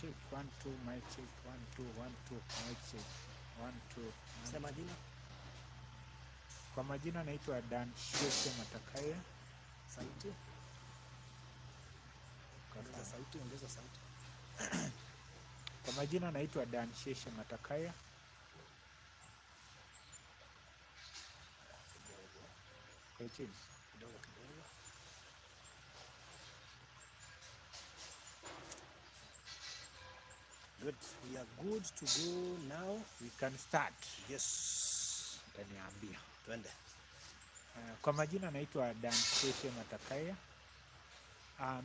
Check one two, mic check one two, one two, mic check one two, one. Sema jina. Kwa majina naitwa Dan Sheshe Matakaye. Sauti. Ongeza sauti, ongeza sauti. Kwa majina naitwa Dan Sheshe Matakaya. Kidogo. Kwa chini. Kidogo kidogo. Good. We are good to go now. We can start. Yes. Utaniambia. Twende. Kwa majina naitwa Dan Sheshe Matakaya.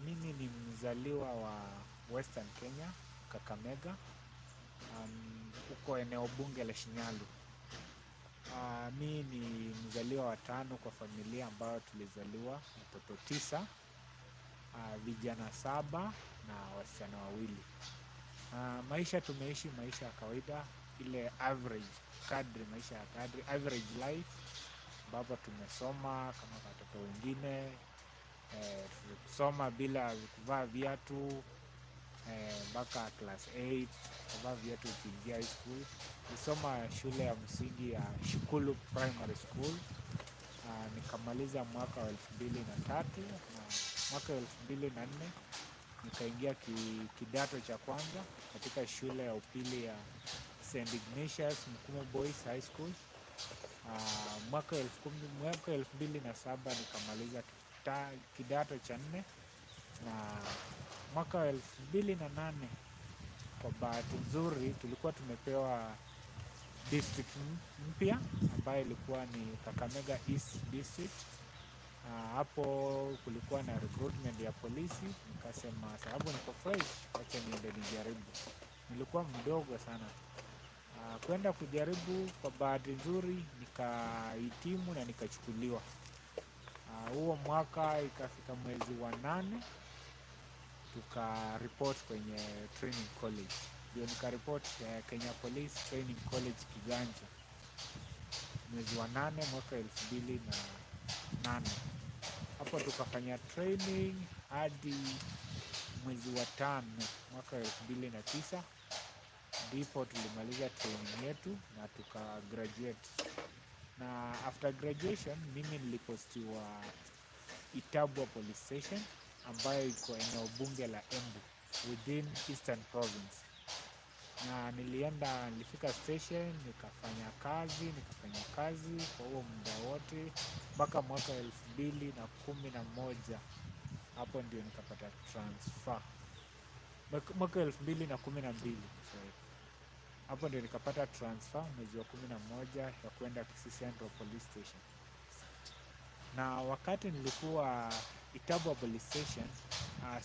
Mimi ni mzaliwa wa Western Kenya, Kakamega, huko eneo bunge la Shinyalu. Mi ni mzaliwa wa tano kwa familia ambayo tulizaliwa watoto 9, vijana 7 na wasichana 2. Maisha tumeishi maisha ya kawaida, ile average kadri, maisha ya kadri, average life, ambapo tumesoma kama watoto wengine, tulisoma bila kuvaa viatu mpaka class 8, kuvaa viatu ukiingia high school. Nilisoma shule ya msingi ya Shukulu Primary School. Nikamaliza mwaka wa 2003 na mwaka wa 2004 nikaingia kidato cha kwanza katika shule ya upili ya St. Ignatius Mkumo Boys High School. Mwaka 2007 nikamaliza kidato cha 4 na mwaka wa 2008 kwa bahati nzuri tulikuwa tumepewa district mpya ambayo ilikuwa ni Kakamega East District. Hapo kulikuwa na recruitment ya polisi, nikasema sababu niko fresh, wacha niende nijaribu. Nilikuwa mdogo sana. Kwenda kujaribu, kwa bahati nzuri nikahitimu na nikachukuliwa. Huo mwaka ikafika mwezi wa 8 tukareport kwenye training college. Ndio nikareport Kenya Police Training College Kiganjo mwezi wa 8 mwaka 2008. Hapo tukafanya training hadi mwezi wa 5 mwaka 2009, ndipo tulimaliza training yetu na tukagraduate. Na after graduation mimi nilipostiwa Itabwa Police Station ambayo iko eneo bunge la Embu within Eastern Province. Na nilifika station, nikafanya kazi kwa huo muda wote mpaka mwaka 2011. Hapo ndio nikapata transfer. Mwaka 2012, sorry. Hapo ndio nikapata transfer mwezi wa 11 ya kwenda Kisii Central Police Station. Na wakati nilikuwa Itabwa Police Station,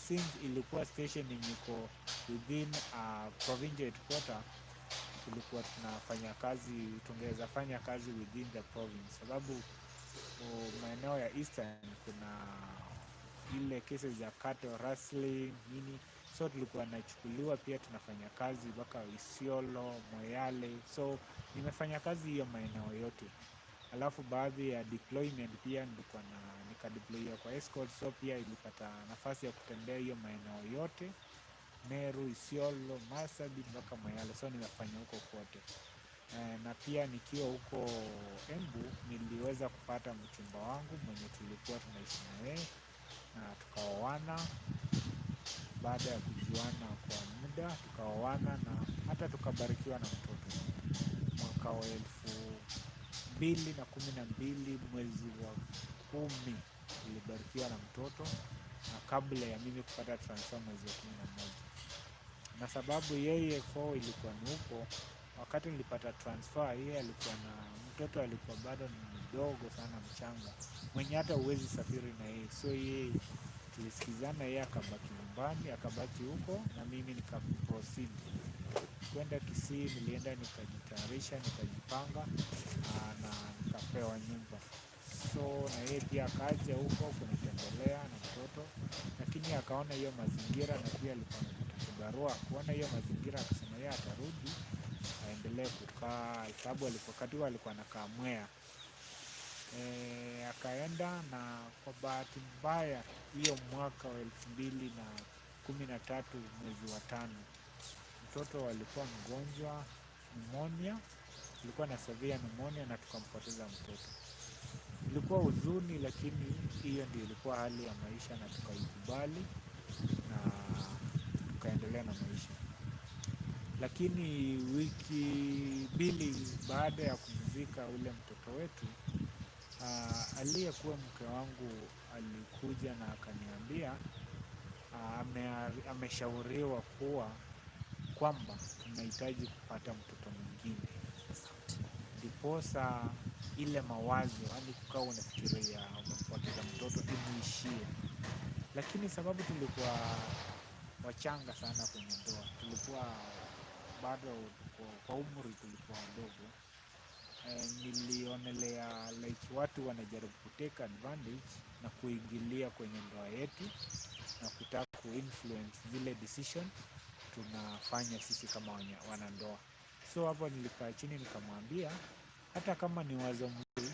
since ilikuwa station yenye iko within provincial headquarter, tulikuwa tunafanya kazi, tungeweza fanya kazi within the province, sababu maeneo ya Eastern kuna ile cases za cattle rustling nini, so tulikuwa nachukuliwa pia tunafanya kazi mpaka Isiolo, Moyale, so nimefanya kazi hiyo maeneo yote. Alafu baadhi ya deployment pia nilikuwa na nikadeployiwa kwa escort, so pia ilipata nafasi ya kutembea hiyo maeneo yote, Meru, Isiolo, Marsabit mpaka Moyale, so nimefanya huko kote. Na pia nikiwa huko Embu niliweza kupata mchumba wangu mwenye tulikuwa tunaishi na yeye na tukaoana. Baada ya kujuana kwa muda tukaoana na hata tukabarikiwa na mtoto mwaka wa 2012 mwezi wa 10 nilibarikiwa na mtoto, na kabla ya mimi kupata transfer mwezi wa 11. Na sababu yeye kwao ilikuwa ni huko, wakati nilipata transfer yeye alikuwa na mtoto, alikuwa bado ni mdogo sana, mchanga, mwenye hata huwezi safiri na yeye. So yeye tulisikizana, yeye akabaki nyumbani, akabaki huko na mimi nikaproceed kwenda Kisii. Nilienda nikajitayarisha, nikajipanga na nikapewa nyumba. So na yeye pia akaja huko kunitembelea na mtoto, lakini akaona hiyo mazingira na pia alikuwa amepata kibarua. Kuona hiyo mazingira akasema yeye atarudi aendelee kukaa, sababu wakati huo alikuwa anakaa Mwea. Akaenda na kwa bahati mbaya hiyo mwaka wa 2013 mwezi wa 5 Mtoto alikuwa mgonjwa pneumonia, alikuwa na severe pneumonia na tukampoteza mtoto. Ilikuwa huzuni, lakini hiyo ndio ilikuwa hali ya maisha na tukaikubali na tukaendelea na maisha. Lakini wiki 2 baada ya kumzika ule mtoto wetu, aliyekuwa mke wangu alikuja na akaniambia ameshauriwa kuwa kwamba tunahitaji kupata mtoto mwingine. Ndiposa ile mawazo, yaani kukaa unafikiria umempoteza mtoto imuishie. Lakini sababu tulikuwa wachanga sana kwenye ndoa, tulikuwa bado kwa umri tulikuwa wadogo. Nilionelea like watu wanajaribu kutake advantage na kuingilia kwenye ndoa yetu na kutaka kuinfluence zile decision tunafanya sisi kama wanandoa. So hapo nilikaa chini nikamwambia hata kama ni wazo mzuri,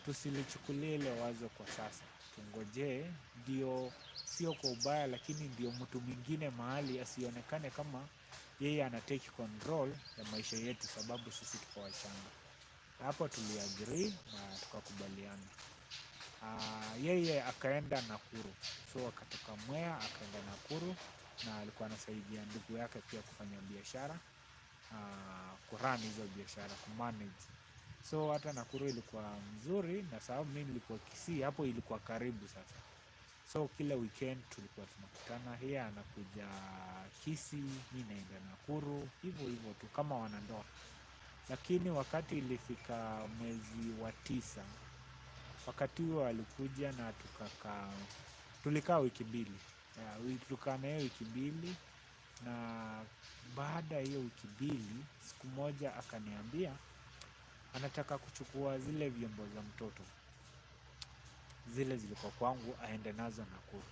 tusilichukulie ile wazo kwa sasa, tungojee, ndio sio kwa ubaya, lakini ndio mtu mwingine mahali asionekane kama yeye ana take control ya maisha yetu, sababu sisi tuko wachanga. Hapo tuliagree na tukakubaliana. Yeye akaenda Nakuru, so akatoka Mwea akaenda Nakuru, na alikuwa anasaidia ndugu yake pia kufanya biashara, kurun hizo biashara, kumanage. So hata Nakuru ilikuwa mzuri, na sababu mimi nilikuwa Kisii, hapo ilikuwa karibu sasa. So kila weekend tulikuwa tunakutana, yeye anakuja Kisii, mi naenda Nakuru, hivyo hivyo tu kama wanandoa. Lakini wakati ilifika mwezi wa 9, wakati huo alikuja na tukakaa, tulikaa wiki 2. Tulikaa na yeye wiki 2, na baada ya hiyo wiki 2, siku moja akaniambia anataka kuchukua zile vyombo za mtoto, zile zilikuwa kwangu, aende nazo Nakuru.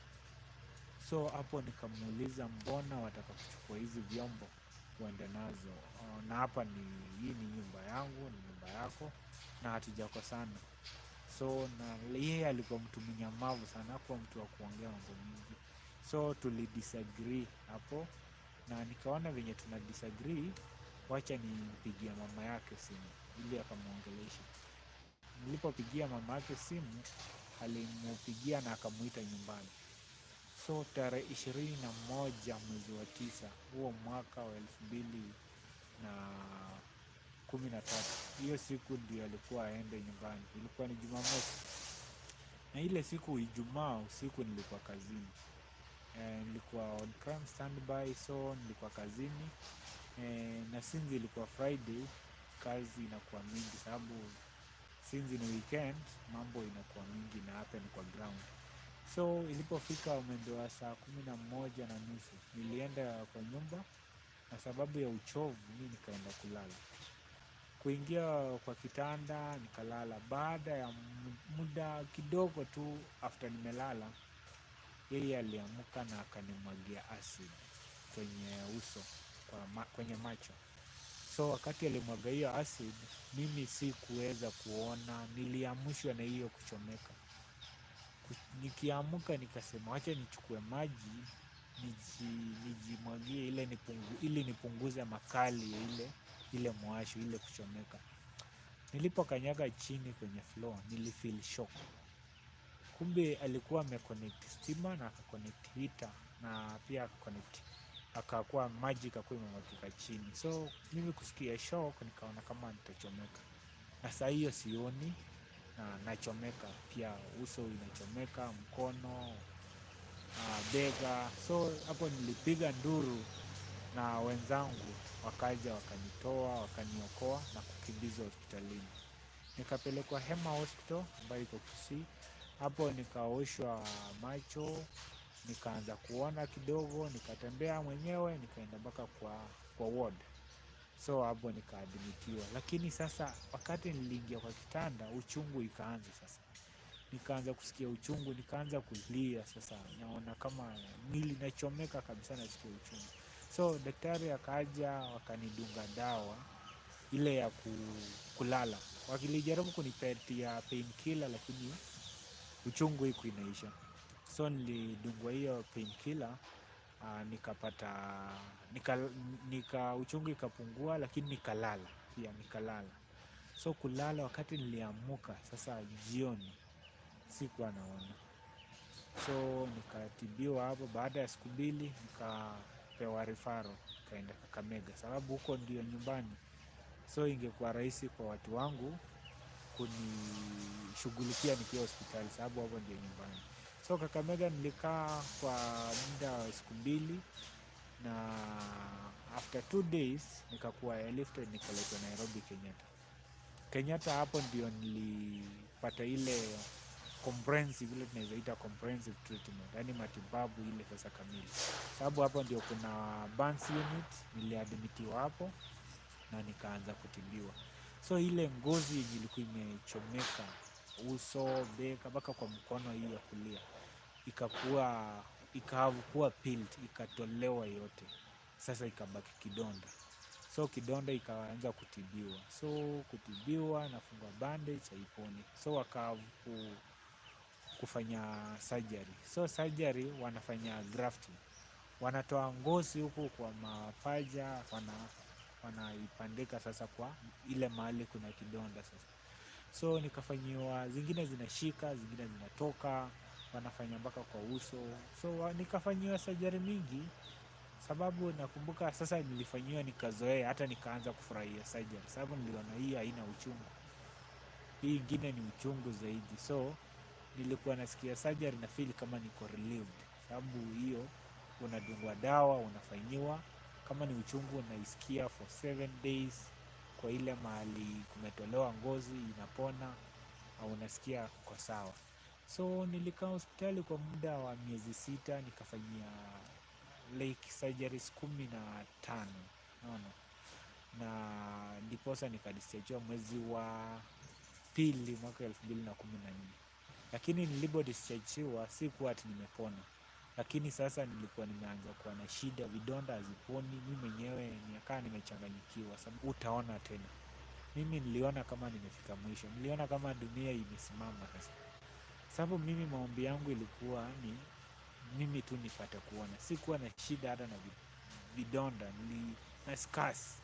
So hapo nikamuuliza, mbona wataka kuchukua hizi vyombo uende nazo? Na hapa ni hii ni nyumba yangu, ni nyumba yako na hatujakosana. So na yeye alikuwa mtu mnyamavu sana, hakuwa mtu wa kuongea mambo mingi. So tulidisagree hapo, na nikaona venye tuna disagree, wacha nimpigie mama yake simu ili akamuongelesha. Nilipopigia mama yake simu, alimupigia na akamuita nyumbani. So tarehe 21 mwezi wa 9 huo mwaka wa 2013, hiyo siku ndio alikuwa aende nyumbani. Ilikuwa ni Jumamosi, na ile siku Ijumaa usiku nilikuwa kazini. Nilikuwa on crime standby, so nilikuwa kazini. Na since ilikuwa Friday, kazi inakuwa mingi sababu since ni weekend, mambo inakuwa mingi na happen kwa ground. So ilipofika mwendo wa saa 11:30 nilienda kwa nyumba, na sababu ya uchovu mi nikaenda kulala. Kuingia kwa kitanda nikalala. Baada ya muda kidogo tu after nimelala, yeye aliamka na akanimwagia acid kwenye uso, kwenye macho. So wakati alimwaga hiyo acid, mimi sikuweza kuona, niliamshwa na hiyo kuchomeka. Nikiamka nikasema wacha nichukue maji nijimwagie ile ili nipunguze makali ya ile mwasho, ile kuchomeka. Nilipokanyaga chini kwenye floor, nilifeel shock. Kumbe alikuwa ameconnect stima na akaconnect heater na pia akaconnect, akakuwa maji ikakuwa imemwagika chini. So mimi kusikia shock nikaona kama nitachomeka. Na saa hiyo sioni na nachomeka pia, uso inachomeka, mkono, bega. So hapo nilipiga nduru na wenzangu wakaja wakanitoa, wakaniokoa na kukimbizwa hospitalini. Nikapelekwa Hema Hospital ambayo iko Kisii. Hapo nikaoshwa macho, nikaanza kuona kidogo, nikatembea mwenyewe, nikaenda mpaka kwa ward. So hapo nikaadmitiwa. Lakini sasa wakati niliingia kwa kitanda, uchungu ikaanza sasa. Nikaanza kusikia uchungu, nikaanza kulia sasa. Naona kama mwili nachomeka kabisa, nasikia uchungu. So daktari akaja wakanidunga dawa ile ya kulala. Wakilijaribu kunipatia painkiller lakini uchungu haiku inaisha. So nilidungwa hiyo painkiller Nikapata nika uchungu ikapungua, lakini nikalala pia nikalala. So kulala, wakati niliamuka sasa jioni, sikuwa naona. So nikatibiwa hapo. Baada ya siku 2 nikapewa referral, nikaenda Kakamega, sababu huko ndio nyumbani. So ingekuwa rahisi kwa watu wangu kunishughulikia nikiwa hospitali, sababu hapo ndio nyumbani. So Kakamega nilikaa kwa muda wa siku 2, na after 2 days nikakuwa airlifted, nikaletwa Nairobi Kenyatta. Kenyatta hapo ndio nilipata ile comprehensive, ile tunaweza ita comprehensive treatment, yani matibabu ile sasa kamili, sababu hapo ndio kuna burns unit. Niliadmitiwa hapo na nikaanza kutibiwa. So ile ngozi yenye ilikuwa imechomeka uso, bega mpaka kwa mkono hii ya kulia ikakuwa peeled, ikatolewa yote, sasa ikabaki kidonda. So kidonda ikaanza kutibiwa, so kutibiwa, nafungwa bandage, haiponi, so waka kufanya surgery. So surgery wanafanya grafting, wanatoa ngozi huku kwa mapaja, wanaipandika sasa kwa ile mahali kuna kidonda sasa. So nikafanyiwa, zingine zinashika, zingine zinatoka, wanafanya mpaka kwa uso. So nikafanyiwa surgery mingi, sababu nakumbuka sasa nilifanyiwa nikazoea, hata nikaanza kufurahia surgery, sababu niliona hii haina uchungu, hii ingine ni uchungu zaidi. So nilikuwa nasikia surgery na feel kama niko relieved, sababu hiyo unadungwa dawa, unafanyiwa, kama ni uchungu unaisikia for 7 days kwa ile mahali kumetolewa ngozi, inapona au unasikia kwa sawa. So nilikaa hospitali kwa muda wa miezi 6, nikafanyia like surgeries 15, naona, na ndiposa nikadischargiwa mwezi wa pili mwaka 2014. Lakini nilipo dischargiwa sikuwa ati nimepona, lakini sasa nilikuwa nimeanza kuwa na shida, vidonda haziponi, mi mwenyewe nikaa nimechanganyikiwa, sababu utaona tena. Mimi niliona kama nimefika mwisho, niliona kama dunia imesimama sasa. Sababu mimi maombi yangu ilikuwa ni mimi tu nipate kuona, sikuwa na shida hata na vidonda na scars,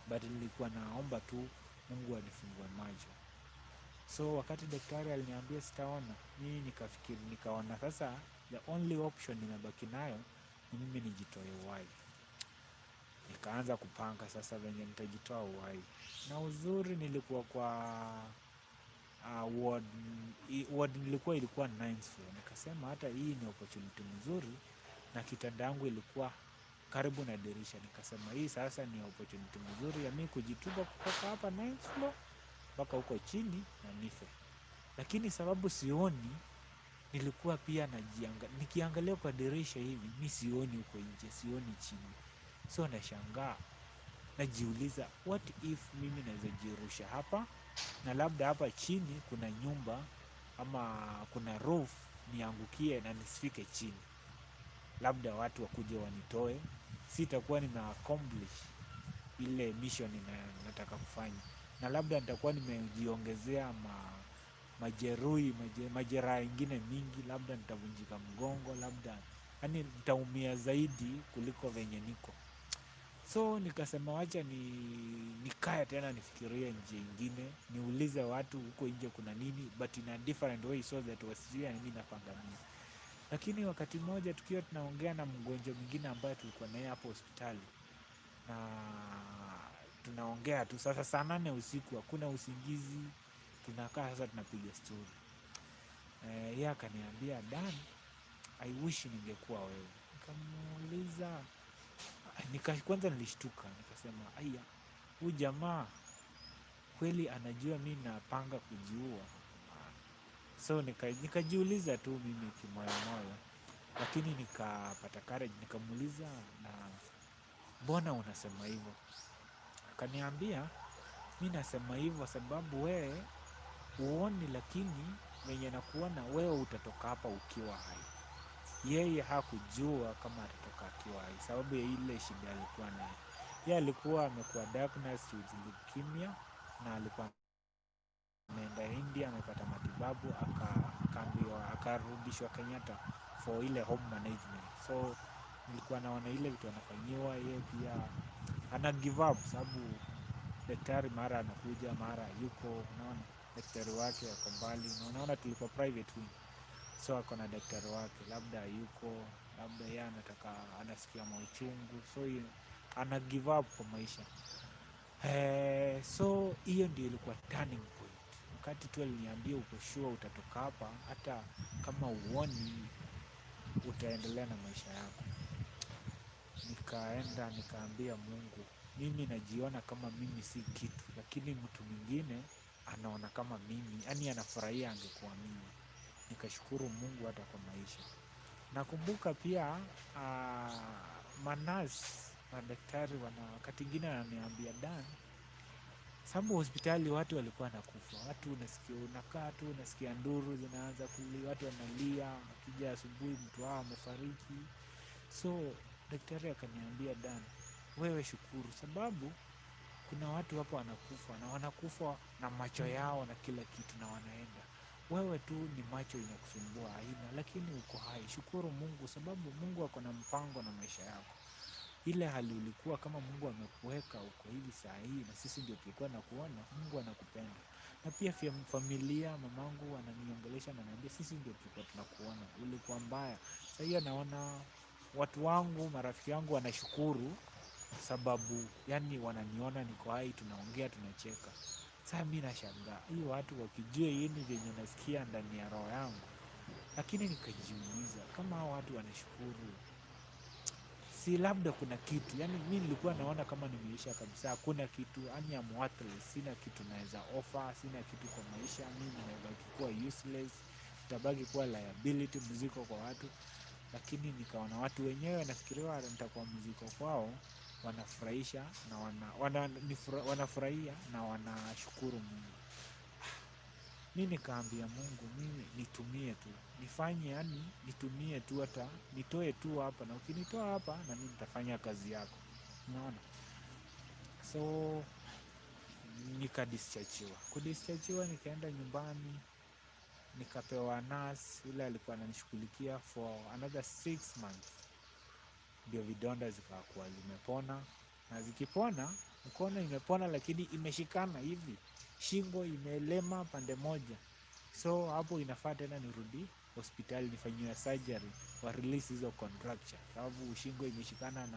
but nilikuwa naomba tu Mungu anifungue macho. So wakati daktari aliniambia sitaona, mimi nikafikiri, nikaona sasa the only option nimebaki nayo ni mimi nijitoe uhai. Nikaanza kupanga sasa venye nitajitoa uhai, na uzuri nilikuwa kwa ward, ward nilikuwa ilikuwa ninth floor. Nikasema hata hii ni opportunity mzuri, na kitanda yangu ilikuwa karibu na dirisha. Nikasema hii sasa ni opportunity mzuri ya mimi kujitupa kutoka hapa ninth floor mpaka huko chini na nife. Lakini sababu sioni, nilikuwa pia nikiangalia kwa dirisha hivi, mi sioni huko nje, sioni chini. So nashangaa, najiuliza what if mimi naweza jirusha hapa na labda hapa chini kuna nyumba ama kuna roof, niangukie na nisifike chini, labda watu wakuje wanitoe, sitakuwa nime accomplish ile mission nataka kufanya, na labda nitakuwa nimejiongezea majeruhi majeraha ingine mingi, labda nitavunjika mgongo, labda yani nitaumia zaidi kuliko venye niko. So nikasema wacha ni nikae tena nifikirie njia ingine, niulize watu huko nje kuna nini, but in a different way so that wasijue ni mimi napanga nini. Lakini wakati mmoja tukiwa tunaongea na mgonjwa mwingine ambaye tulikuwa naye hapo hospitali, na tunaongea tu sasa saa 8 usiku, hakuna usingizi, tunakaa sasa tunapiga story. Yeye akaniambia, "Dan, I wish ningekuwa wewe." Nikamuuliza, kwanza nilishtuka, nikasema aya, huyu jamaa kweli anajua mi napanga kujiua? So nikajiuliza tu mimi kimoyomoyo, lakini nikapata courage, nikamuuliza, "Na mbona unasema hivyo?" Akaniambia, "Mi nasema hivyo sababu wewe huoni, lakini venye nakuona wewe utatoka hapa ukiwa hai." Yeye hakujua kama atatoka akiwa hai sababu ya ile shida alikuwa nayo. Yeye alikuwa amekuwa diagnosed with leukemia na alikuwa ameenda India, amepata matibabu, akaambiwa akarudishwa Kenyatta for ile home management. So Nilikuwa naona ile vitu anafanyiwa, yeye pia ana give up, sababu daktari mara anakuja, mara yuko, unaona daktari wake ako mbali, na unaona tulikuwa private wing, so ako na daktari wake, labda yuko, labda yeye anataka, anasikia mauchungu, so ana give up kwa maisha. So hiyo ndio ilikuwa turning point. Wakati tu aliniambia, "Uko sure utatoka hapa, hata kama uoni utaendelea na maisha yako?" Nikaenda nikaambia Mungu, mimi najiona kama mimi si kitu, lakini mtu mwingine anaona kama mimi, yani anafurahia angekuwa mimi. Nikashukuru Mungu hata kwa maisha. Nakumbuka pia manurse, madaktari wana wakati ingine wananiambia, "Dan," sababu hospitali watu walikuwa wanakufa, watu unasikia, unakaa tu unasikia nduru zinaanza kulia, watu wanalia, akija asubuhi mtu wao amefariki. So daktari akaniambia, "Dan, wewe shukuru, sababu kuna watu hapo wanakufa na wanakufa na macho yao na kila kitu na wanaenda. Wewe tu ni macho inakusumbua haina, lakini uko hai. Shukuru Mungu sababu Mungu ako na mpango na maisha yako. Ile hali ulikuwa, kama Mungu amekuweka uko hivi saa hii na sisi ndio tulikuwa na kuona, Mungu anakupenda." Na pia familia, mamangu ananiongelesha na ananiambia, "Sisi ndio tulikuwa tunakuona, ulikuwa mbaya." Sasa hiyo naona watu wangu, marafiki wangu wanashukuru sababu yani wananiona niko hai, tunaongea, tunacheka. Sasa mi nashangaa hii watu wakijua hii ni vyenye nasikia ndani ya roho yangu. Lakini nikajiuliza, kama hao watu wanashukuru, si labda kuna kitu? Yani mi nilikuwa naona kama nimeisha kabisa, hakuna kitu, yani I'm worthless, sina kitu naweza offer, sina kitu kwa maisha, mimi nimebaki kuwa useless, nitabaki kuwa liability, mzigo kwa watu. Lakini nikaona watu wenyewe nafikiriwa nitakuwa mzigo kwao, wanafurahisha na wanafurahia na wanashukuru Mungu. Mi nikaambia Mungu, mimi nitumie tu, nifanye, yani nitumie tu, hata nitoe tu hapa, na ukinitoa hapa na mimi nitafanya kazi yako, unaona. So nikadischargiwa, kudischargiwa nikaenda nyumbani, nikapewa nurse yule alikuwa ananishughulikia for another 6 months, ndio vidonda zikakuwa zimepona, na zikipona, mkono imepona, lakini imeshikana hivi, shingo imelema pande moja, so hapo inafaa tena nirudi hospitali nifanyiwe surgery wa release hizo contracture, sababu shingo imeshikana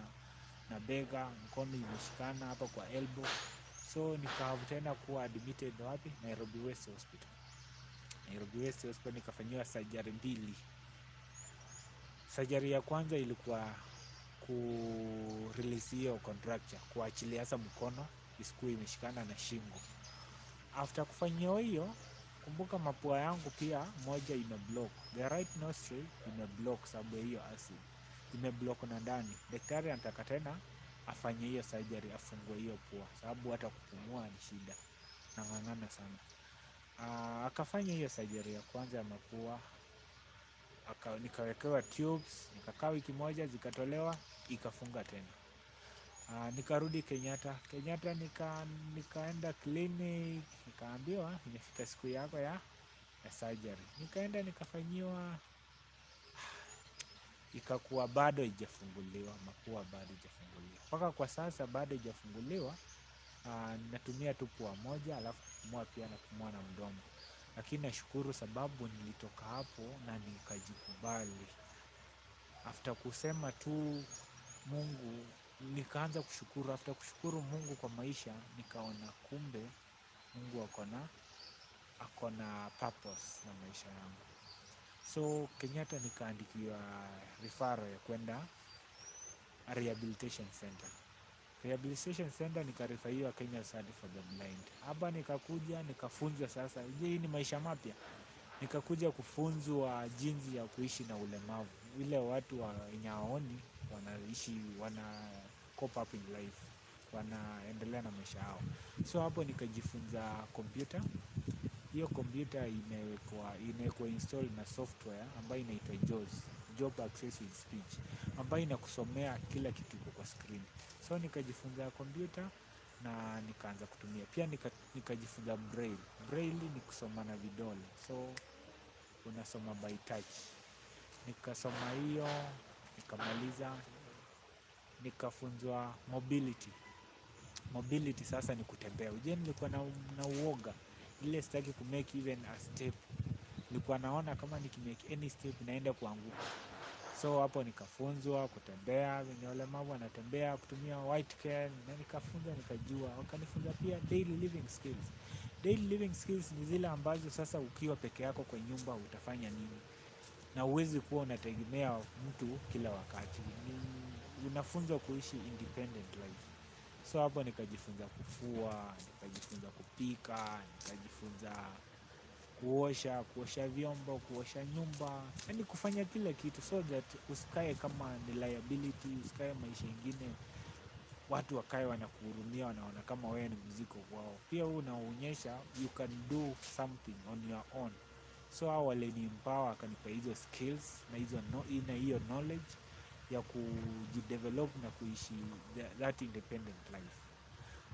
na bega, mkono imeshikana hapa kwa elbow. So nika tena kuwa admitted wapi? Nairobi West Hospital. Nairobi West Hospital nikafanyiwa surgery mbili. Surgery ya kwanza ilikuwa ku release hiyo contracture, kuachilia sasa mkono isikuwe imeshikana na shingo. After kufanyiwa hiyo, kumbuka mapua yangu pia moja imeblock, the right nostril imeblock sababu ya hiyo acid imeblock na ndani. Daktari anataka tena afanye hiyo surgery, afungue hiyo pua, sababu hata kupumua ni shida, nang'ang'ana sana. Akafanya hiyo surgery ya kwanza ya mapua, nikawekewa tubes, nikakaa wiki moja, zikatolewa, ikafunga tena. Nikarudi Kenyatta. Kenyatta nikaenda clinic, nikaambiwa imefika siku yako ya surgery. Nikaenda nikafanyiwa, ikakuwa bado haijafunguliwa, mapua bado haijafunguliwa. Mpaka kwa sasa bado haijafunguliwa. Natumia tu pua moja, alafu kupumua pia napumua na mdomo. Lakini nashukuru sababu nilitoka hapo na nikajikubali. After kusema tu Mungu, nikaanza kushukuru. After kushukuru Mungu kwa maisha, nikaona kumbe Mungu akona purpose na maisha yangu. So Kenyatta nikaandikiwa referral ya kwenda rehabilitation center. Rehabilitation center nikareferiwa Kenya Society for the Blind. Hapa nikakuja nikafunzwa sasa, je, hii ni maisha mapya? Nikakuja kufunzwa jinsi ya kuishi na ulemavu. Ile watu wenye hawaoni wanaishi, wana cope up in life, wanaendelea na maisha yao. So hapo nikajifunza kompyuta. Hiyo kompyuta imewekwa install na software ambayo inaitwa JAWS, Job Access with Speech, ambayo inakusomea kila kitu iko kwa screen. So nikajifunza kompyuta na nikaanza kutumia. Pia nikajifunza braille. Braille ni kusoma na vidole. So unasoma by touch. Nikasoma hiyo, nikamaliza. Nikafunzwa mobility. Mobility sasa ni kutembea. Ujue nilikuwa na uoga ile, sitaki kumake even a step. Nilikuwa naona kama nikimake any step naenda kuanguka. So hapo nikafunzwa kutembea venye walemavu wanatembea, kutumia white cane, na nikafunzwa nikajua. Wakanifunza pia daily living skills. Daily living skills ni zile ambazo sasa ukiwa peke yako kwa nyumba utafanya nini, na huwezi kuwa unategemea mtu kila wakati. Ni unafunzwa kuishi independent life. So hapo nikajifunza kufua, nikajifunza kupika, nikajifunza kuosha vyombo, kuosha nyumba, yaani kufanya kila kitu so that usikae kama ni liability, usikae maisha ingine watu wakae wanakuhurumia, wanaona kama wewe ni mzigo kwao. Pia wewe unaonyesha you can do something on your own. So hao walini empower, wakanipa hizo skills na hizo no, na hiyo knowledge ya kujidevelop na kuishi that independent life.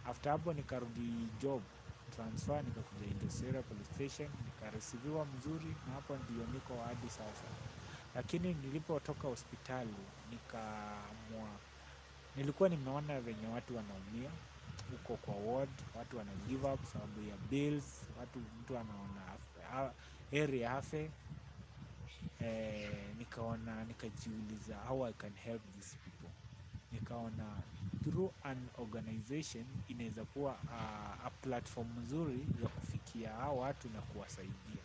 After hapo nikarudi job transfer, nikakuja Industrial Police Station, nikareceiviwa mzuri, na hapo ndio niko hadi sasa. Lakini nilipotoka hospitali nikaamua, nilikuwa nimeona venye watu wanaumia huko kwa ward, watu wana give up sababu ya bills, watu mtu anaona heri afe. Nikaona, nikajiuliza how I can help these people. Nikaona through an organization inaweza kuwa a platform nzuri ya kufikia hao watu na kuwasaidia,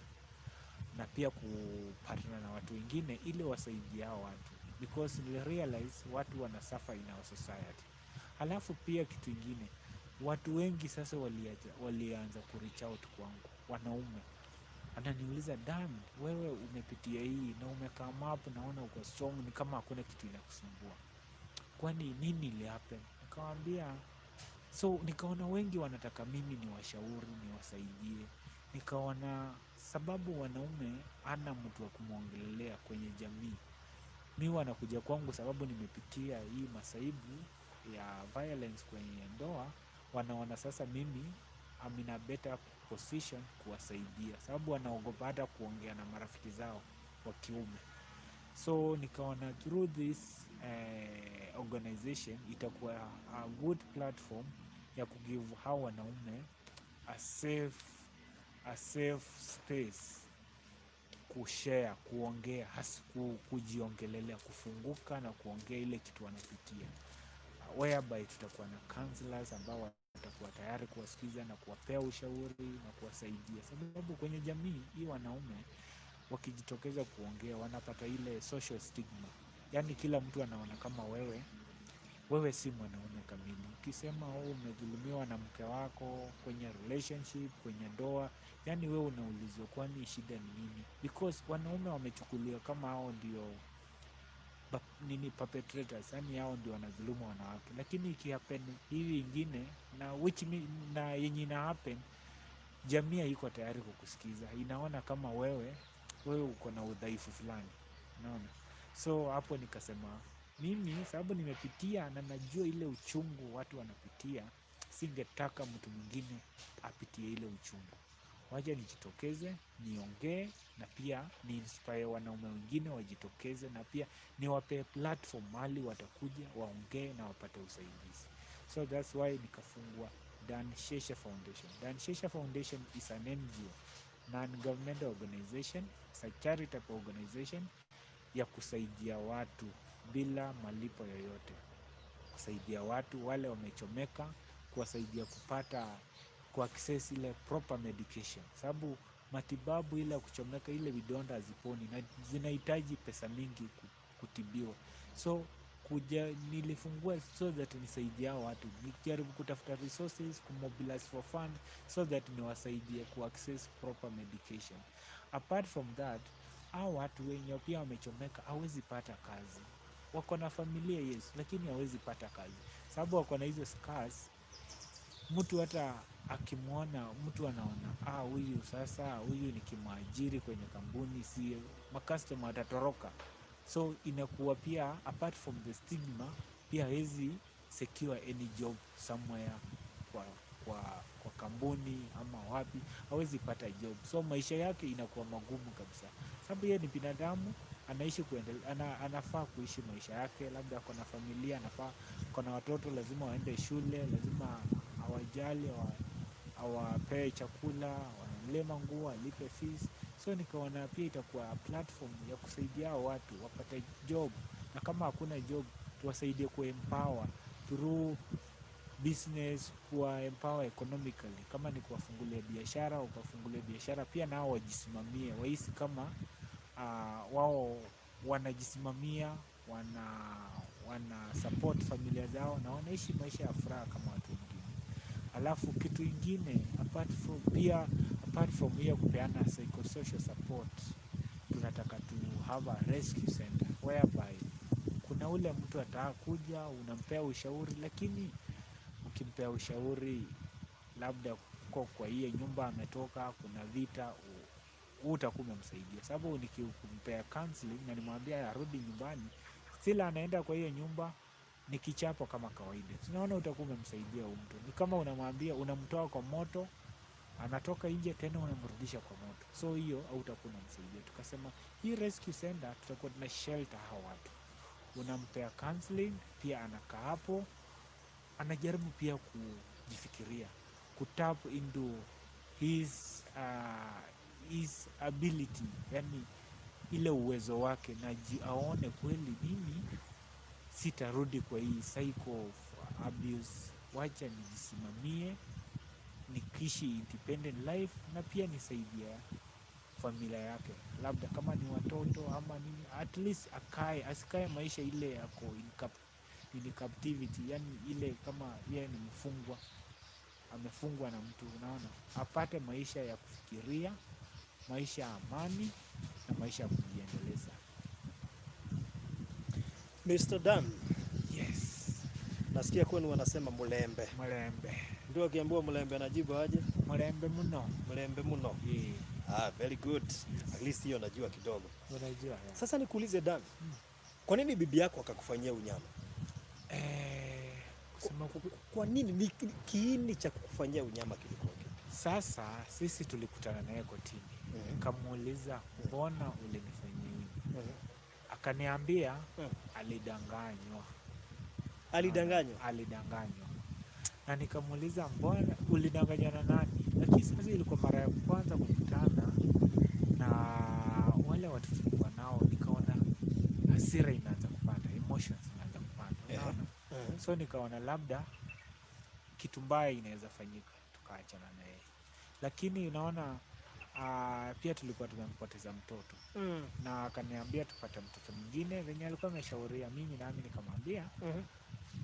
na pia kupatana na watu wengine ili wasaidie hao watu, because nilirealize watu wana suffer in our society. Halafu pia kitu ingine, watu wengi sasa walianza ku reach out kwangu, wanaume ananiuliza, "Dan, wewe umepitia hii na umecome up, naona uko strong, ni kama hakuna kitu inakusumbua, kwani nini ili happen?" Nikamwambia, so nikaona wengi wanataka mimi niwashauri, niwasaidie. Nikaona sababu wanaume hana mtu wa kumwongelelea kwenye jamii, mi wanakuja kwangu sababu nimepitia hii masaibu ya violence kwenye ndoa. Wanaona sasa mimi I'm in a better position kuwasaidia, sababu wanaogopa hata kuongea na marafiki zao wa kiume. So nikaona through this organization itakuwa a good platform ya kugive hao wanaume a safe space kushare, kuongea, kujiongelelea, kufunguka na kuongea ile kitu wanapitia, whereby tutakuwa na counselors ambao watakuwa tayari kuwasikiza na kuwapea ushauri na kuwasaidia, sababu kwenye jamii hii wanaume wakijitokeza kuongea wanapata ile social stigma, yaani kila mtu anaona kama wewe si mwanaume kamili. Ukisema wewe umedhulumiwa na mke wako kwenye relationship, kwenye ndoa, yaani wewe unaulizwa kwani shida ni nini? Because wanaume wamechukuliwa kama hao ndio nini, perpetrators, yaani hao ndio wanadhulumu wanawake. Lakini ikihappen hivi ingine na which na yenye ina happen, jamii haiko tayari kukusikiza, inaona kama wewe uko na udhaifu fulani, unaona. So hapo nikasema mimi sababu nimepitia na najua ile uchungu watu wanapitia, singetaka mtu mwingine apitie ile uchungu. Wacha nijitokeze, niongee na pia ni inspire wanaume wengine wajitokeze, na pia niwape platform mahali watakuja waongee na wapate usaidizi. So that's why nikafungua Dan Shesha Foundation. Dan Shesha Foundation is an NGO, non-governmental organization, it's a charitable organization ya kusaidia watu bila malipo yoyote, kusaidia watu wale wamechomeka, kuwasaidia kupata kuaccess ile proper medication, sababu matibabu ile ya kuchomeka, ile vidonda haziponi na zinahitaji pesa mingi kutibiwa. So kuja nilifungua so that nisaidie hao watu, nijaribu kutafuta resources, kumobilize for fund so that niwasaidie kuaccess proper medication. Apart from that, hao watu wenye pia wamechomeka hawezi pata kazi. Wako na familia, yes, lakini hawezi pata kazi sababu wako na hizo scars. Mtu hata akimwona mtu anaona, ah, huyu sasa, huyu nikimwajiri kwenye kampuni, si macustomer watatoroka? So inakuwa pia apart from the stigma, pia hawezi secure any job somewhere kwa kampuni ama wapi, hawezi pata job. So maisha yake inakuwa magumu kabisa, sababu yeye ni binadamu. Anaishi anafaa kuishi maisha yake, labda ako na familia, anafaa ako na watoto, lazima waende shule, lazima awajali, awapee chakula, wanunulie manguo, alipe fees. So nikaona pia itakuwa platform ya kusaidia hao watu wapate job, na kama hakuna job tuwasaidie kuempower through business, kuwa empower economically. Kama ni kuwafungulia biashara, ukafungulia biashara pia nao wajisimamie, wahisi kama wao wanajisimamia, wana support familia zao na wanaishi maisha ya furaha kama watu wengine. Alafu kitu ingine apart from hiyo kupeana psychosocial support, tunataka to have a rescue center whereby kuna ule mtu atakuja, unampea ushauri, lakini ukimpea ushauri labda kwa hiyo nyumba ametoka, kuna vita, utakuwa umemsaidia. Sababu nikimpea counseling na nimwambia arudi nyumbani, still anaenda kwa hiyo nyumba ni kichapo kama kawaida. Tunaona utakuwa umemsaidia huyu mtu. Ni kama unamwambia, unamtoa kwa moto, anatoka nje tena unamrudisha kwa moto. So hiyo hautakuwa unamsaidia. Tukasema hii rescue center tutakuwa tuna shelter hawa watu. Unampea counseling, pia anakaa hapo, anajaribu pia kujifikiria, kutap into his ability, yani ile uwezo wake, na aone kweli mimi sitarudi kwa hii cycle of abuse, wacha nijisimamie, nikiishi independent life, na pia nisaidia familia yake, labda kama ni watoto ama nini, at least akae, asikae maisha ile yako in captivity, yani ile kama yeye ni mfungwa, amefungwa na mtu, unaona, apate maisha ya kufikiria, maisha ya amani na maisha ya kujiendeleza. Mr. Dan, Yes. nasikia kwenu wanasema mulembe. Mulembe. Ndio akiambiwa mulembe anajibu aje? Mulembe muno. Mulembe muno. Yeah. Ah, very good. At least hiyo najua kidogo. Unajua, yeah. Sasa nikuulize Dan, kwa nini bibi yako akakufanyia unyama? Kusema Kwa nini ni kiini cha kukufanyia unyama kilikuwa kipi? Sasa sisi tulikutana naye kotini. Nikamuuliza, mbona ulinifanyia hivi? Akaniambia alidanganywa. Alidanganywa? Alidanganywa. Na nikamuuliza mbona ulidanganywa na nani? Lakini sasa ilikuwa mara ya kwanza kukutana na wale watu tulikuwa nao, nikaona hasira inaanza kupanda, emotions inaanza kupanda. Unaona? So nikaona labda kitu mbaya inaweza fanyika, tukaachana na yeye. Lakini unaona, pia tulikuwa tumempoteza mtoto. Na akaniambia tupate mtoto mwingine venye alikuwa ameshauria mimi, nami nikamwambia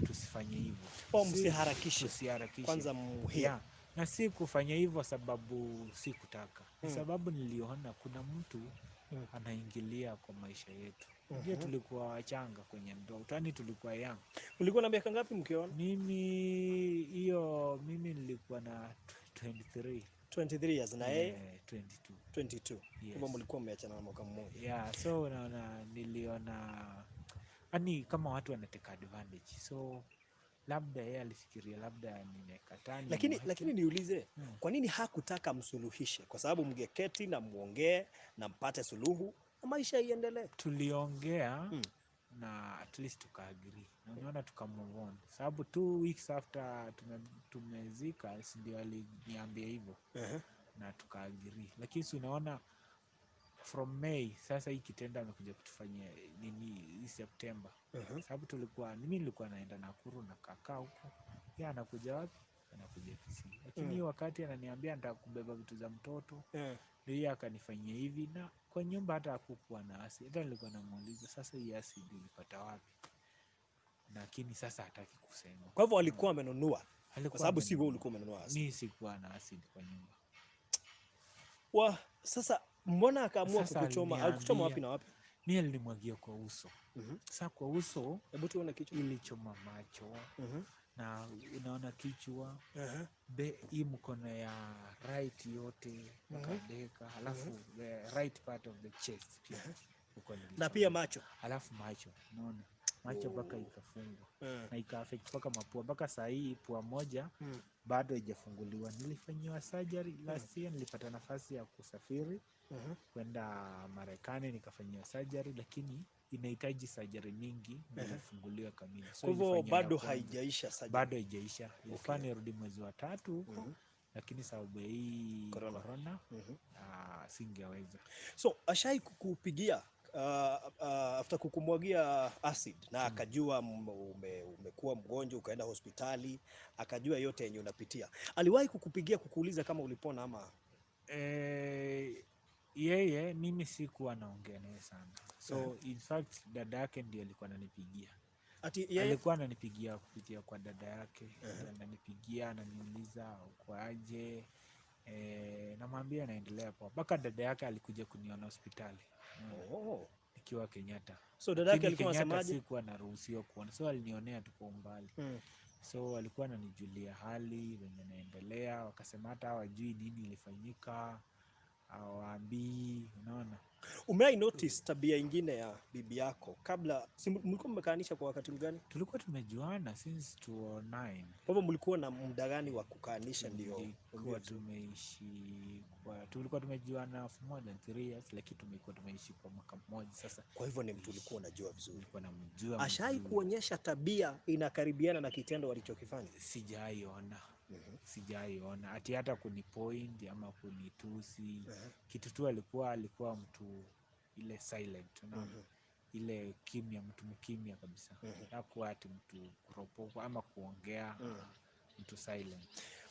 tusifanye hivyo. Oh, msiharakishe. Tusiharakishe. Kwanza muhimu. Yeah. Na si kufanya hivyo sababu si kutaka. Ni sababu niliona kuna mtu anaingilia kwa maisha yetu. Ndio tulikuwa wachanga kwenye ndoa. Yaani tulikuwa young. Ulikuwa na miaka ngapi mkioana? Mimi nilikuwa na 23. 23 years na yeye? Yeah, 22. 22. Yes. Kwa mlikuwa mmeachana na mwaka mmoja. Yeah, so unaona niliona yani kama watu wanateka advantage. So labda yeye alifikiria labda nimekataa Lakini nimwache. lakini niulize, kwa nini hakutaka msuluhishe? Kwa sababu mngeketi na muongee na mpate suluhu na maisha iendelee. Tuliongea na at least tukaagree. Na unaona tuka move on. Sababu 2 weeks after tumezika, si ndio aliniambia hivyo. Na tukaagree. Lakini si unaona from May sasa hii kitendo amekuja kutufanyia nini hii September. Sababu mimi nilikuwa naenda Nakuru na kakaa huko. Yeye anakuja wapi? Anakuja Kisii. Lakini hiyo wakati ananiambia nataka kubeba vitu za mtoto. Ndio yeye akanifanyia hivi, na kwa nyumba hata hakukuwa na acid. Hata nilikuwa namuuliza sasa hii acid ulipata wapi? Lakini sasa hataki kusema. Kwa hivyo alikuwa amenunua. Alikuwa Kwa sababu si wewe amenunua. ulikuwa umenunua acid. Mimi sikuwa na acid kwa nyumba. Wa, sasa mbona akaamua Sasa kukuchoma? aliniambia Alikuchoma wapi na wapi? Mimi alinimwagia kwa uso. Sasa kwa uso Hebu tuone kichwa. ilichoma macho. Na unaona kichwa. Hii mkono ya right yote ikadeka, alafu the right part of the chest pia uko Na nilichoma. pia macho. Alafu macho, unaona? Macho mpaka Oh. ikafungwa Eh. na ika-affect mpaka mapua. Mpaka saa hii pua moja bado haijafunguliwa. Nilifanyiwa surgery last year, nilipata nafasi ya kusafiri kwenda Marekani nikafanyiwa surgery, lakini inahitaji surgery mingi ndio ifunguliwe kamili. So Kwa hivyo nilifanyiwa ya bado kwanza. haijaisha surgery. Bado haijaisha. Ilifaa nirudi mwezi wa tatu huko, lakini sababu ya hii Corona. corona, singeweza. So ashai kukupigia after kukumwagia acid na akajua umekuwa mgonjwa ukaenda hospitali, akajua yote yenye unapitia. Aliwahi kukupigia kukuuliza kama ulipona ama? Yeye mimi sikuwa naongea naye sana, so in fact dada yake ndio alikuwa ananipigia. Ati yeye Alikuwa ananipigia kupitia kwa dada yake, ananipigia ananiuliza uko aje, namwambia naendelea poa, mpaka dada yake alikuja kuniona hospitali Oh. nikiwa Kenyatta. So dada yake Lakini alikuwa Kenyatta anasemaje? sikuwa naruhusiwa kuona, so alinionea tu kwa umbali. So walikuwa wananijulia hali venye naendelea, wakasema hata hawajui nini ilifanyika, hawaambii, unaona. Umewahi notice tabia ingine ya bibi yako kabla, si mlikuwa mmekaanisha kwa wakati mgani? Tulikuwa tumejuana since 2009. Kwa hivyo mlikuwa na muda gani wa kukaanisha ndio Tulikuwa tumeishi kwa, tulikuwa tumejuana for more than 3 years, lakini tumekuwa tumeishi kwa mwaka mmoja sasa. Kwa hivyo ni mtu ulikuwa unajua vizuri. Nilikuwa namjua Ashai mzuri. kuonyesha tabia inakaribiana na kitendo walichokifanya? Sijaiona, sijaiona ati hata kunipoint ama kunitusi kitu tu. Alikuwa mtu ile silent, unaona, ile kimya, mtu mkimya kabisa. Hakuwa ati mtu kuropokwa ama kuongea, mtu silent.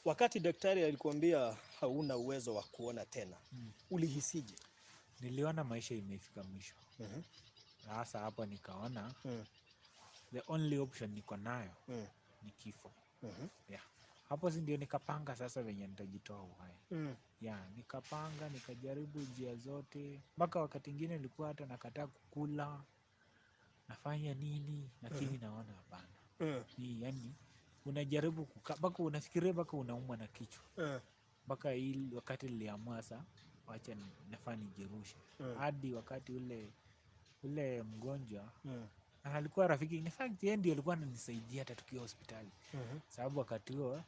Wakati daktari alikuambia hauna uwezo wa kuona tena, ulihisije? Niliona maisha imefika mwisho. Sasa hapo nikaona the only option niko nayo ni kifo. Yeah. Hapo si ndio nikapanga sasa venye nitajitoa uhai. Yeah, nikapanga, nikajaribu njia zote, mpaka wakati ingine nilikuwa hata nakataa kukula, nafanya nini, lakini naona hapana. Ni yani unajaribu kukaa mpaka unafikiria mpaka unaumwa na kichwa, mpaka hii wakati niliamua sa wacha nafaa nijirushe. Hadi wakati ule ule mgonjwa na alikuwa rafiki, in fact yeye ndio alikuwa ananisaidia hata tukiwa hospitali, sababu wakati huo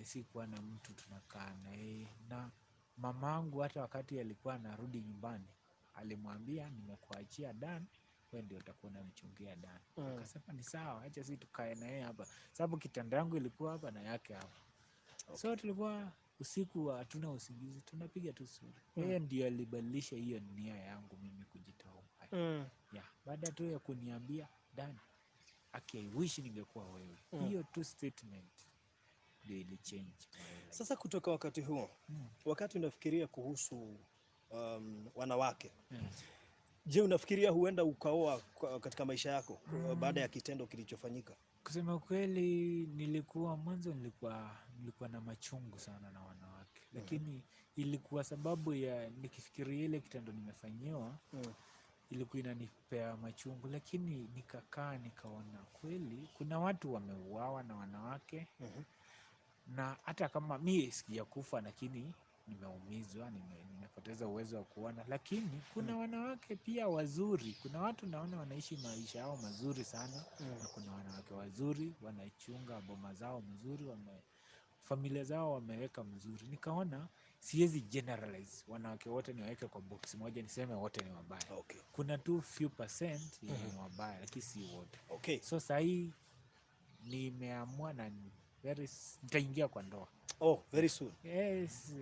sikuwa na mtu tunakaa na yeye, na mamangu hata wakati alikuwa anarudi nyumbani alimwambia, "Nimekuachia Dan, wewe ndio utakuwa unanichungia Dan." Akasema ni sawa, acha sisi tukae na yeye hapa, sababu kitanda yangu ilikuwa hapa na yake hapa. So tulikuwa usiku hatuna usingizi, tunapiga tu story. Yeye ndio alibadilisha hiyo nia yangu mimi kujitoa uhai. Yeah, baada tu ya kuniambia, "Dan, aki I wish ningekuwa wewe." Hiyo tu statement ndio ilichange my life. Sasa kutoka wakati huo, wakati unafikiria kuhusu wanawake, je, unafikiria huenda ukaoa katika maisha yako baada ya kitendo kilichofanyika? Kusema kweli, nilikuwa mwanzo nilikuwa na machungu sana na wanawake, lakini ilikuwa sababu ya nikifikiria ile kitendo nimefanyiwa, ilikuwa inanipea machungu, lakini nikakaa nikaona kweli kuna watu wameuawa na wanawake, na hata kama mi sijakufa, lakini nimeumizwa, nimepoteza uwezo wa kuona, lakini kuna wanawake pia wazuri. Kuna watu naona wanaishi maisha yao mazuri sana, na kuna wanawake wazuri wanachunga boma zao mzuri, familia zao wameweka mzuri. Nikaona siwezi generalize wanawake wote niwaweke kwa box moja niseme wote ni wabaya. Kuna tu few percent yenye ni wabaya, lakini si wote. So sahii nimeamua na nitaingia kwa ndoa. Oh, very soon. Yes,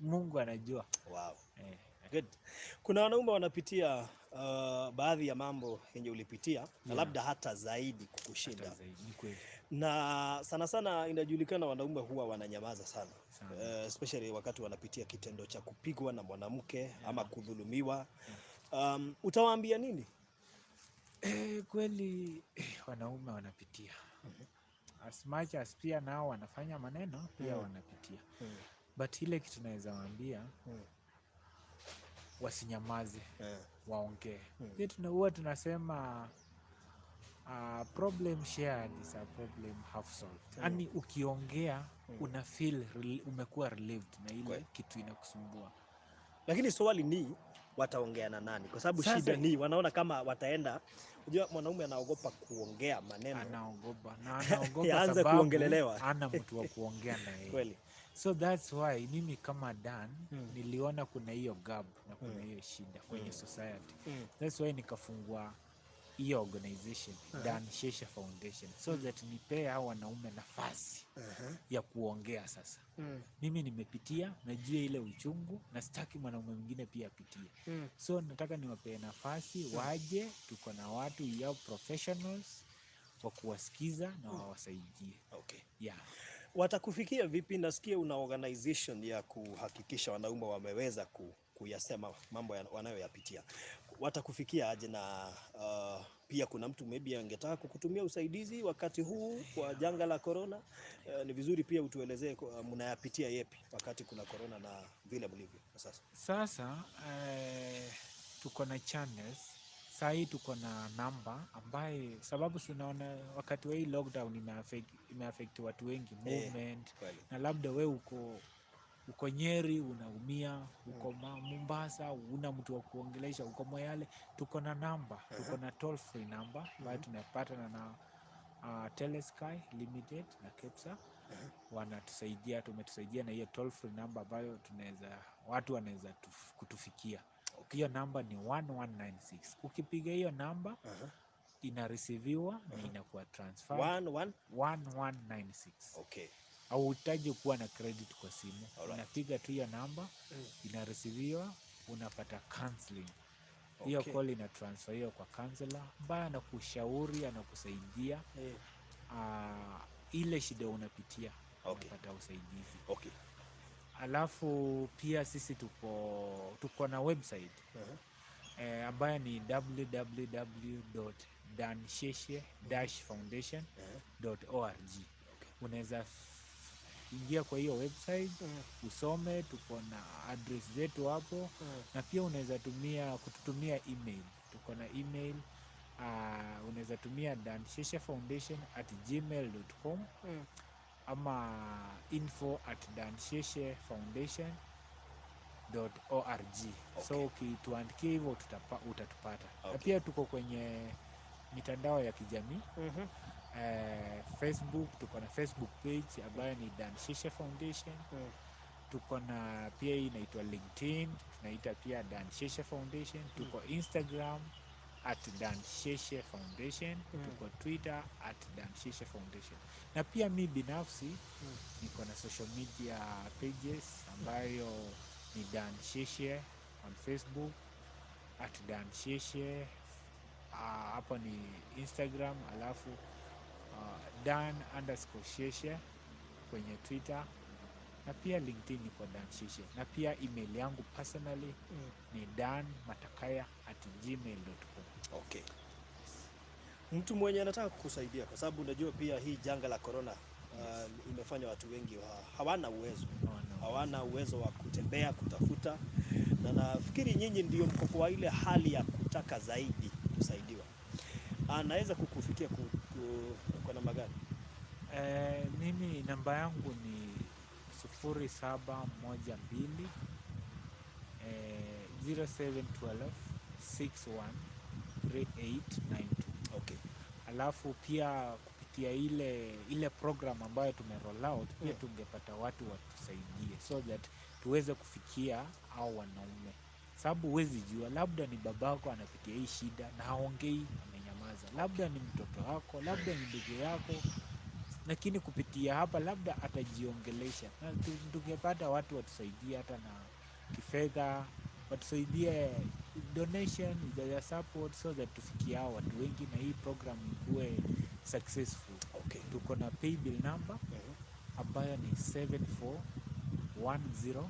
Mungu anajua. Wow. Eh. Good. Kuna wanaume wanapitia baadhi ya mambo yenye ulipitia na labda hata zaidi kukushinda. Hata zaidi, ni kweli. Na sana sana inajulikana wanaume huwa wananyamaza sana. Sana. Especially wakati wanapitia kitendo cha kupigwa na mwanamke ama kudhulumiwa. Utawaambia nini? Kweli wanaume wanapitia. As much as pia nao wanafanya maneno, pia wanapitia. But ile kitu naweza waambia, wasinyamaze, waongee. Pia huwa tunasema problem shared is a problem half solved. Yaani ukiongea una feel umekuwa relieved na ile kitu inakusumbua. Lakini swali ni wataongea na nani? Kwa sababu Sasa- shida ni wanaona kama wataenda, unajua mwanaume anaogopa kuongea maneno. Anaogopa na anaogopa Yaanze sababu kuongelelewa. Ana mtu wa kuongea na yeye. Kweli. So that's why mimi kama Dan niliona kuna hiyo gap na kuna hiyo shida kwenye society. That's why nikafungua hiyo organization, Dan Sheshe Foundation, so that nipee hao wanaume nafasi ya kuongea. Sasa mimi nimepitia, najua ile uchungu na sitaki mwanaume mwingine pia apitie. So nataka niwapee nafasi waje, tuko na watu ya professionals wa kuwasikiza na wawasaidie. Yeah. Watakufikia vipi? Nasikia una organization ya kuhakikisha wanaume wameweza kuyasema mambo wanayoyapitia. Watakufikia aje? Na pia kuna mtu maybe angetaka kukutumia usaidizi wakati huu kwa janga la corona. Ni vizuri pia utuelezee mnayapitia yepi wakati kuna corona na vile mlivyo kwa sasa. Sasa tuko na channels saa hii, tuko na namba ambaye, sababu tunaona wakati wa hii lockdown imeaffect watu wengi, movement, na labda we uko Nyeri unaumia, uko Mombasa una mtu wa kuongelesha, uko Moyale, tuko na namba, tuko na toll free number ambayo tunapatana na Telesky Limited na KEPSA wanatusaidia, tumetusaidia na hiyo toll free number ambayo tunaweza watu wanaweza kutufikia. Hiyo namba ni 1196. Ukipiga hiyo namba inareceiviwa na inakuwa transfer. One, one. 1196. Hauhitaji kuwa na credit kwa simu. Unapiga tu hiyo namba, inareceiviwa, unapata counseling. Hiyo call ina transfer hiyo kwa counselor ambaye anakushauri, anakusaidia ile shida unapitia, unapata usaidizi. Alafu pia sisi tuko na website ambayo ni www.dansheshe-foundation.org. Unaweza ingia kwa hiyo website usome, tuko na address zetu hapo na pia unaweza tumia kututumia email. Tuko na email, unaweza tumia dansheshefoundation@gmail.com ama info@dansheshefoundation.org. So ukituandikia hivyo utatupata. Na pia tuko kwenye mitandao ya kijamii. Facebook, tuko na Facebook page ambayo ni Dan Sheshe Foundation. Tuko na pia hii inaitwa LinkedIn, tunaita pia Dan Sheshe Foundation. Tuko Instagram @DanSheshe Foundation. Tuko Twitter @DanSheshe Foundation. Na pia mi binafsi niko na social media pages ambayo ni Dan Sheshe on Facebook, @DanSheshe hapo ni Instagram, alafu Dan_Sheshe kwenye Twitter na pia LinkedIn niko Dan Sheshe, na pia email yangu personally ni danmatakaya@gmail.com. Okay. Mtu mwenye anataka kukusaidia, kwa sababu unajua pia hii janga la corona imefanya watu wengi hawana uwezo, Hawana. Hawana uwezo wa kutembea kutafuta, na nafikiri nyinyi ndio mko kwa ile hali ya kutaka zaidi kusaidiwa. Anaweza kukufikia kwa namba gani? Mimi namba yangu ni 0712 0712 613892. Alafu pia kupitia ile program ambayo tume roll out pia tungepata watu watusaidie so that tuweze kufikia au wanaume, sababu huwezi jua, labda ni babako anapitia hii shida na haongei, amenyamaza, labda ni mtoto wako, labda ni ndugu yako, lakini kupitia hapa labda atajiongelesha. Na tungepata watu watusaidie hata na kifedha, watusaidie donation ya support so that tufikie hao watu wengi na hii program ikuwe successful. Tuko na paybill number ambayo ni 741057.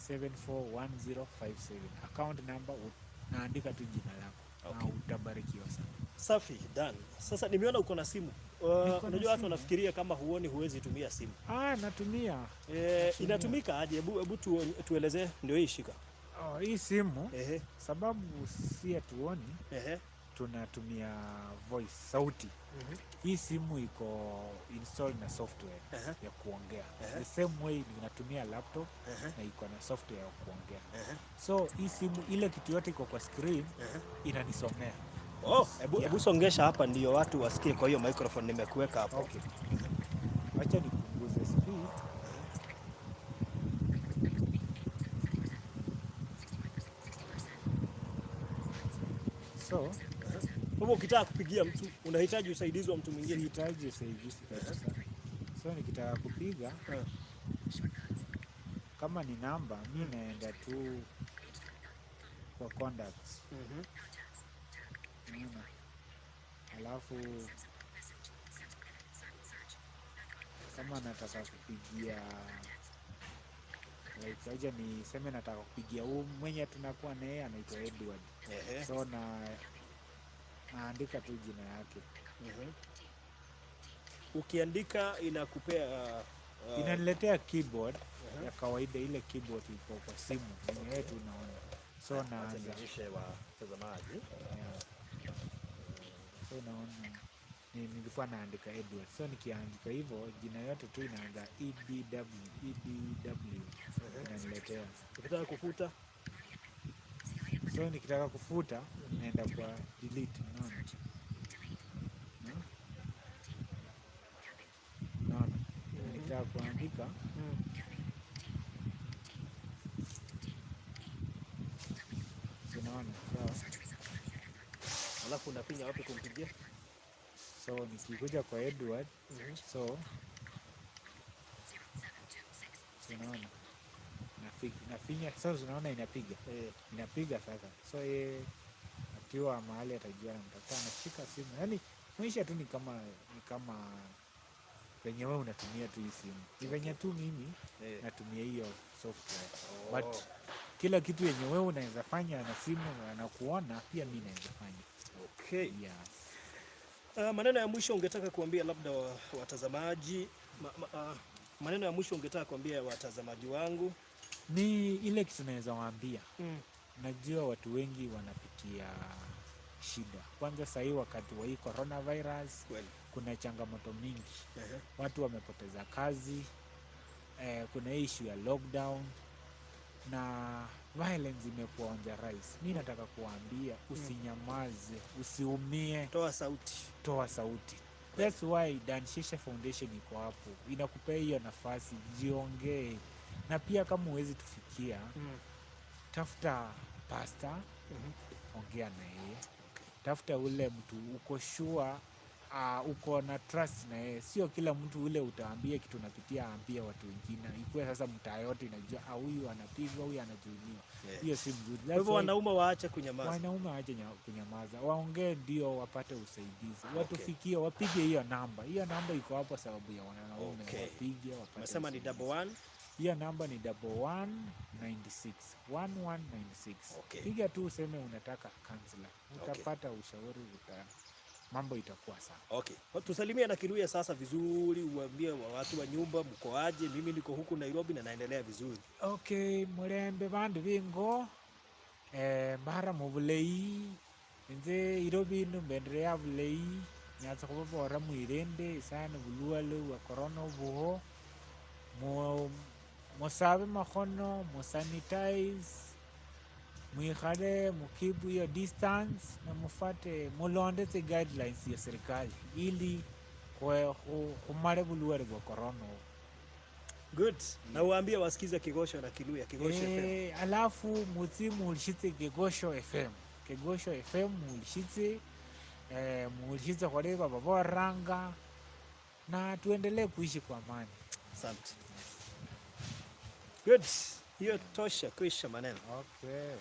741057. Account number naandika tu jina lako na utabarikiwa sana. Safi Dan. Sasa nimeona uko na simu. Niko na Unajua watu simu. wanafikiria kama huoni huwezi tumia simu. Ah, natumia. Natumia. Inatumika aje? Hebu tuelezee, ndio hii shika. Oh, hii simu, sababu si hatuoni. Tunatumia voice, sauti. Hii simu iko installed na software ya kuongea. The same way ninatumia laptop na iko na software ya kuongea. So hii simu, ile kitu yote iko kwa screen, inanisomea. Oh, hebu songesha hapa ndio watu wasikie kwa hiyo microphone nimekuweka hapo. Okay. Wacha nipunguze speed. So, Kwa hivyo ukitaka kupigia mtu unahitaji usaidizi wa mtu mwingine. Sihitaji usaidizi kabisa. So nikitaka kupiga, kama ni namba, mi naenda tu kwa contacts. Unaona? Alafu kama nataka kupigia, like acha niseme nataka kupigia huu mwenye tunakuwa na yeye, anaitwa Edward. So naandika tu jina yake. Ukiandika inakupea Inaniletea keyboard ya kawaida, ile keyboard iko kwa simu yenye tu unaona. So Acha naanza. nionyeshe watazamaji. Yeah. So naona nilikuwa naandika Edward. So nikiandika hivyo jina yote tu inaanza EDW, EDW, inaniletea. Ukitaka kufuta? So nikitaka kufuta naenda kwa delete, unaona? No? Unaona? Na nikitaka kuandika, si unaona? Sawa. Alafu unafinya wapi kumpigia? So nikikuja kwa Edward, so si unaona? Nafinya, sasa unaona inapiga. Inapiga sasa. So yeye akiwa mahali atajua namtafuta, anashika simu. Yaani maisha tu ni kama venye wewe unatumia tu hii simu. Ni venye tu mimi natumia hiyo software. But kila kitu yenye wewe unaweza fanya na simu na kuona, pia mimi naweza fanya. Yes. Maneno ya mwisho ungetaka kuambia labda watazamaji, maneno ya mwisho ungetaka kuambia watazamaji wangu? Ni ile kitu naweza waambia. Najua watu wengi wanapitia shida. Kwanza sahii wakati wa hii coronavirus, kuna changamoto mingi. Watu wamepoteza kazi, kuna issue ya lockdown na violence imekuwa on the rise. Mi nataka kuwaambia usinyamaze, usiumie. Toa sauti. Toa sauti. That's why Dan Shisha Foundation iko hapo, inakupea hiyo nafasi, jiongee. Na pia kama huwezi tufikia, tafuta pastor, ongea na yeye. Tafuta ule mtu uko sure, uko na trust na yeye. Sio kila mtu ule utaambia kitu unapitia aambie watu wengine. Ikuwe sasa mtaa yote inajua, huyu anapigwa, huyu anadhulumiwa. Hiyo si mzuri. Kwa hivyo wanaume waache kunyamaza. Wanaume waache kunyamaza. Waongee ndio wapate usaidizi. Watufikie, wapige hiyo namba. Hiyo namba iko hapo sababu ya wanaume. Wapige, wapate Umesema ni usaidizi. double one? Hiyo namba ni 1196. 1196. Piga tu useme unataka counselor. Utapata ushauri, mambo itakuwa sawa. Okay. Tusalimie na Kiluya sasa vizuri, uambie watu wa nyumba mko aje? Mimi niko huku Nairobi na naendelea vizuri. Okay, mulembe bandu bingo. Mbara mubulei. Nze Irobi ino mbendelea bulei. Nyatsa khubabora mwilinde sana bulwale bwa corona obuho. Musabe makhono, musanitize, mwikhale mukeep your distance na mufate mulonde tsi guidelines ya serikali ili khumale bulwale bwa corona obu. Good. Na uambie wasikize Kigosho na Kiluya, Kigosho FM. Alafu mutsi mulishitse Kigosho FM. Kigosho FM mulishitse, mulishitse khole bababoranga na tuendelee kuishi kwa amani. Asante. Good. Hiyo tosha, kuisha maneno. Okay.